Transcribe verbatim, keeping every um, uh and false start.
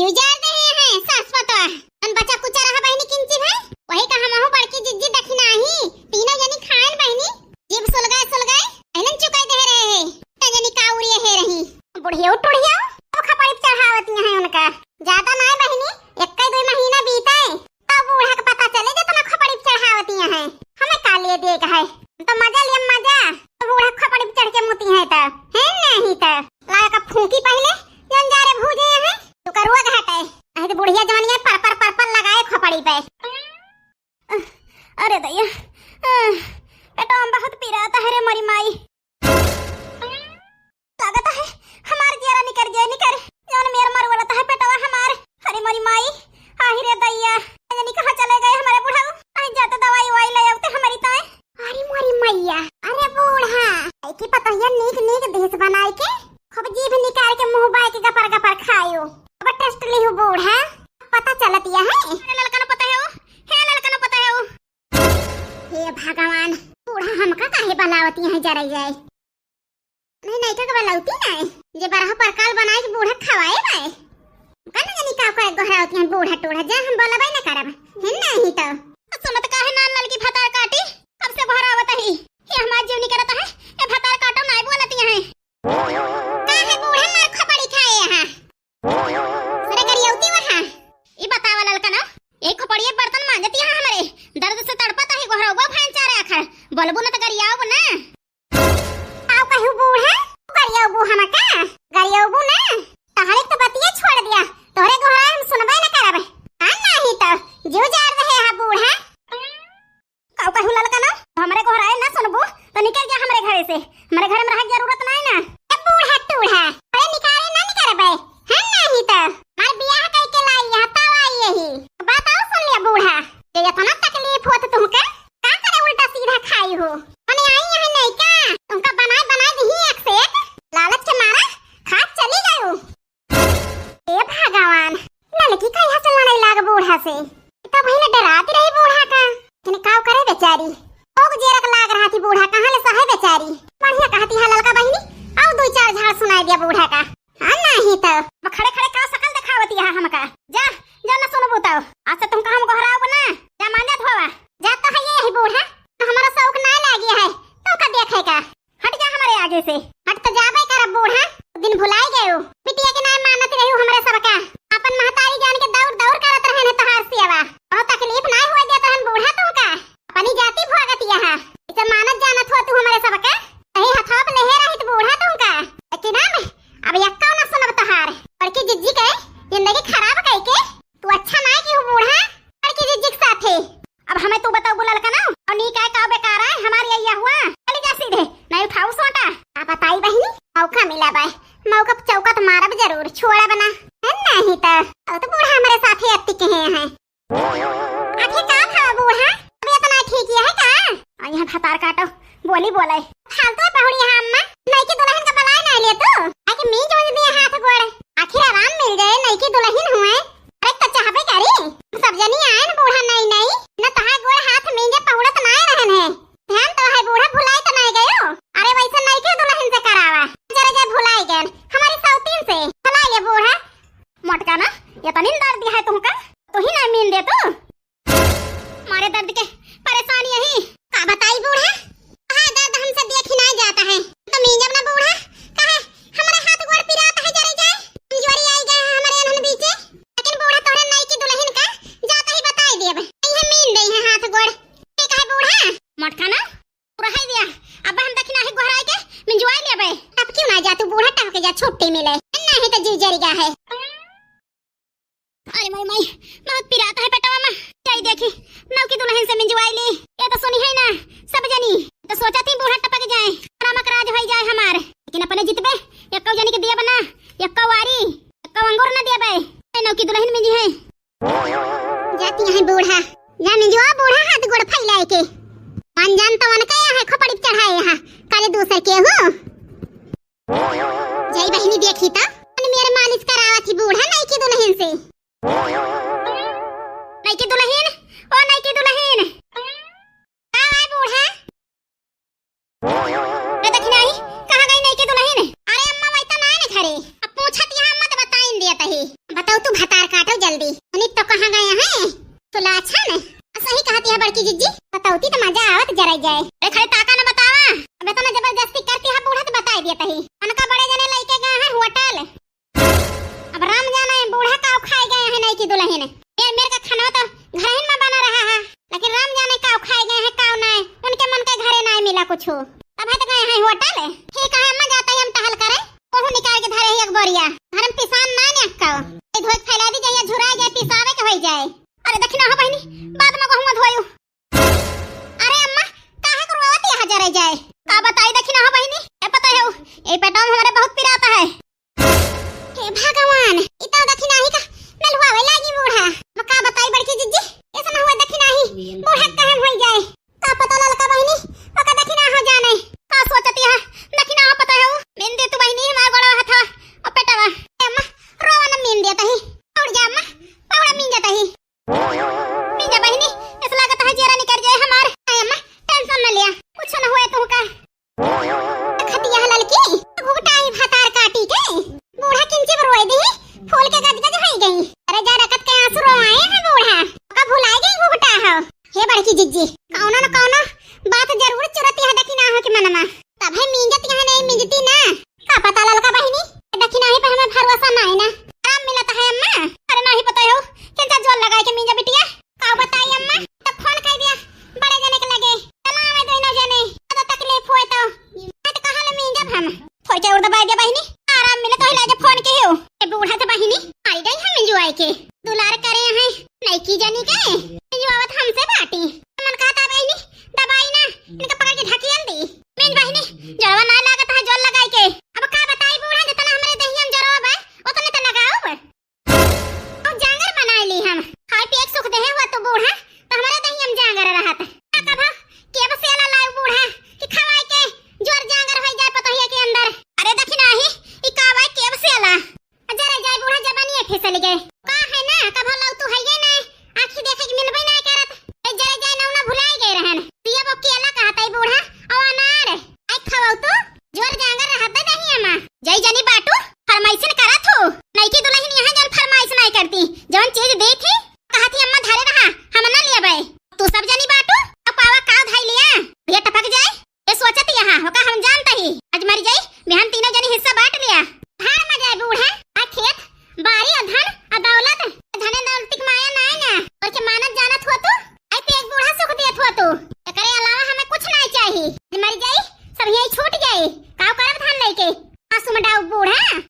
जीव जार देहे हैं सास पतोह। अन बचा कुचा रहा बहिनी किंची भई, वही का हमहू बड़की जिज्जी दखिनाही, तीनों जनी खाएन बहिनी। जीव सुलगाए सुलगाए, अहिलन चुकाई दे रहे हैं। त जनी का उड़िए है रही। बुढ़ियो टुढ़ियो, अब खपड़ी पे चढ़ावती हैं उनका। ज्यादा नाय बहिनी, एक्कै दुई महीना बीते, तब बूढ़ा के पता चले जेतना खपड़ी पे चढ़ावती हैं। हमें का लिए देख है, तो मजा लिए मजा। तो बूढ़ा खपड़ी पे चढ़ के मुती है तो, है नहीं तो। लाया का फूंकी पहिले, जौन जारे भूजे हैं। तू का रोग हटे, नहीं तो बुढ़िया जवानिया पर पर पर पर लगाए खपड़ी पे। अरे दैया, अ, पेटवा में बहुत पीरात है रे मोरी माई। लागत है हमार जियरा निकर जाए, निकर। जौन मेर मर वाला है पेटवा हमार। अरे मोरी माई, आही रे दैया, जानी कहाँ चले गए हमारे बुढ़ऊ। आई जाते दवाई वाई ले आते हमारी ताए। अरे मोरी मैया, अरे बूढ़ा, ऐकी पतोहिया नीक नीक डिश बनाए के, खूब जीभ निकाल के मुंह बाय के गपर गपर खायो। अब टेस्ट लिहु बूढ़ा, पता चलत या है। हे ललकन पता है वो, हे ललकन पता है वो। हे भगवान, बूढ़ा हमका काहे बनावती हैं जरई जाए। नहीं, नहीं, का बलौती नहीं, जे बरह परकाल बनाए के बूढ़ा खवाए बाए। का न जानी का करे गोहरावती हैं बूढ़ा टूढ़ा, जा हम बोलबे न करब। है नहीं तो। सुनत काहे ना ललकी भतार काटी, अब से गोहरावत ही। ये हमार जीव निकरत है, ये भतार काटो नहीं बोलती हैं। का है बूढ़ा मार खपड़ी खाए यहाँ। अरे गरियावती वहाँ। ई बतावा ललकन, एक खपड़िए बर्तन मांजत यहाँ हमरे। दर्द से तड़पत ही गोहरउबो भैन चारे आखर। बोलबू न त गरियाउब न। का कहू बूढ़ा? गरियाउबू हमका? गरियाउबू न? तहरे तो बतिये छोड़ दिया। तोहरे गोहराए हम सुनबे न करब। हाँ नाही तो जीव जाड़ रहे हा बूढ़ा। काऊ कहू ललकन, हमरे गोहराए ना सुनबू तो निकल जा हमरे घरे से। हमरे घरे में रहे के जरूरत नहीं ना। ए बूढ़ा टूढ़ा, अरे निकाले ना निकलबे, है नहीं तो हमार बियाह कई के लाई यहाँ तब आई यही। बात और सुन लिया बूढ़ा, जे इतना तकलीफ होत तुमका, का करे उल्टा सीधा खाई हो। मने आई यहाँ नहीं का, तुमका बनाए बनाए दही एक से एक, लालच के मारा खात चली गयू। ए भगवान, ललकी कहिया से लड़े लाग बूढ़ा से। ई तो भइले डरात रही बूढ़ा का। लेकिन काव करे बेचारी। ओग जेरक लाग रहा थी बूढ़ा, कहाँ ले सहे बेचारी। बढ़िया कहती है ललका बहिनी, आओ दो चार झाड़ सुनाई दिया बूढ़ा का। हाँ नहीं तो। अब खड़े खड़े का शकल दिखावती है हमका। जा, जा न सुनबू तो। आज से तुमका हम गोहराउब ना। जा मांजा धोवा। जा तो है यही बूढ़ा, हमारा शौक ना लागी है। तुमका देखे का। हट जा हमरे आगे से। हट तो जाबे करब बूढ़ा, दिन भुलाई गयो। बिटिया के नाम मानत रहू हमरे सबका। अपन महतारी जान के दौड़ दौड़ करत रहन है तोहार सेवा। बहुत तकलीफ ना हुए देत रहन बूढ़ा तुमका। अपनी जाति भोगत यहाँ। इसे मानत जानत हो तू हमरे सबका। सही हथवा पे लेहे रहित बूढ़ा तुमका। लेकिन अब, अब यक्का ना सुनब तोहार। बड़की जिज्जी के जिंदगी खराब कई के तू अच्छा ना की हो बूढ़ा। बड़की जिज्जी के साथे। अब हमें तू बताओ बुला ललका ना, और नी काय का बेकार है हमारी अइया हुआ। चली जा सीधे, नहीं उठाऊ सोटा। का बताई बहिनी, मौका मिला बाय, मौका पे चौका तो मारब जरूर, छोड़ब ना। है नहीं तो, अब तो बूढ़ा हमारे साथ ही अत्ती कहे हैं। आखिर का भवा बूढ़ा, अब इतना ठीक है का? और यहाँ भतार काटो, बोली बोले। फालतू है पहुड़ी यहाँ अम्मा, नई की दुल्हन का बलाए ना ले तू। आके मी जोड़ दिए हाथ गोड़, आखिर आराम मिल जाए, नई की दुल्हन हुए। अरे तो चाहबे करी, सब जनी आए न बूढ़ा नई नई, न तहार गोड़ हाथ मींजे पहुड़त नाय रहन है। ध्यान तो है बूढ़ा भुलाई तो नाय गयो। अरे वैसे नई के दुल्हन से करावा। जरा जा भुलाई गए हमारी सौतीन से। भुलाई ले बूढ़ा। मोटका ना, ये तनी दर्द है तुमका, तू ही ना मीन दे तू। मारे दर्द के परेशान यही। का बताई बूढ़ा? हाँ, दर्द हमसे देखी नहीं जाता है। तो मींजब ना बूढ़ा, काहे हमरे हाथ गोड़ पिरात है जरे जाए। कमजोरी आई गए है हमरे अनहन बीचे। लेकिन बूढ़ा तोहरे नई की दुल्हन का जाता ही बताई देब। यह मीन दे है हाथ गोड़। ठीक है बूढ़ा। मटका ना, पूरा है दिया। अब हम दखिना ही गोहराई के मिंजवाई लेबे। अब क्यों ना जा तू बूढ़ा, टहके जा छुट्टी मिले। नहीं तो जीव जरी गा है। अरे माई, माई, बहुत पिरात है पेटवा में। जाई देखी, नौकी दुल्हन से मिंजवाई ली। ये तो सुनी है ना, सब जनी। तो सोचा थी बूढ़ा टपक जाए, रामक राज होई जाए हमार। लेकिन अपने जितबे, यक्को जनी के दिया बना, यक्को वारी, यक्को अंगूर न दिया बे। ए नौकी दुल्हन मिंजी है। जाती है बूढ़ा, जा मिंजवा बूढ़ा हाथ गोड़ फैलाए के। मन जान तो मन के है खोपड़ी पे चढ़ाए है, काले दूसर के हो। जय बहिनी देखी तो, मन मेर मालिश करावत ही बूढ़ा नई की दुल्हन से। नई की दुल्हन, ओ नई की दुल्हन। का है बूढ़ा? रे दखिनाही, कहाँ गई नई की दुल्हन? अरे अम्मा वही तो ना है घरे। अब पूछत यहाँ मत बताइन दिया तही। बताओ तू भता दिया तही। उनका बड़े जने लइके गए हैं होटल। अब राम जाने बूढ़ा काव खाए गए हैं नई की दुल्हन। मेर, मेर का खाना तो घर ही में बना रहा है, लेकिन राम जाने काव खाए गए हैं, काव नाय, उनके मन के घरे नाय मिला कुछ। तब है तो गए हैं होटल। ठीक है अम्मा, जाता ही हम टहल करे। ओहू निकाल के धरे ही एक बोरिया। घर में पिसान नाय ने अक्का। ए धोए के फैला दी जाइए, झुरा जाए, पिसावे के होई जाए। अरे देखी ना हो बहिनी, बाद में कहूँ धोयू। अरे अम्मा, काहे को रोवत यहाँ जरे जाए? का बताई देखी ना हो बहिनी, ए पता है हो, ए पेटवा में हमारे बहुत पिराता है। हे भगवान, इतना देखी नाही का मेलहुआ वे लागी बूढ़ा। अब का बताई बड़की जिज्जी, ऐसा ना हुआ देखी नाही, बूढ़ा कहन होई जाए। का पता ललका बहिनी, ओका देखी ना हो जाने। का सोचती है, देखी ना हो पता है हो, मेन दे तू बहिनी हमार गोड़ा हथवा, ओ पेटवा। ए अम्मा, रोवा न मेन दे तही, उड़ जा अम्मा, पौड़ा मेन जा तही। पी जा बहिनी, ऐसा लागत है जियरा निकल जाए हमार। आय अम्मा, टेंशन न लिया, कुछ न हुए तू का। खतिया है ललकी, घुघटा ही भातार काटी के, बूढ़ा किंची पर रोए दी, फूल के गजगज होई गई। अरे जा रकत के आंसू रोवाए है बूढ़ा, का भुलाई गई घुघटा हो। हे बड़की जिज्जी, कौनो न कौनो बात जरूर चुरती है देखी ना हो कि मनमा। तब है मींजत यहाँ नहीं मींजती ना। का पता ललका बहिनी, दखिनाही पे हमें भरोसा ना है ना। आराम मिलत है अम्मा। अरे नाही पता हो, केंचा जोर लगाए के मींजा बिटिया। का बताई अम्मा, तब फोन कर दिया बड़े जने के लगे। चला आवे दोनों जने, ज्यादा तकलीफ होए तो। मैं तो कहाँ ले मींजब हम। थोड़ी के उड़ दबाई दिया बहिनी,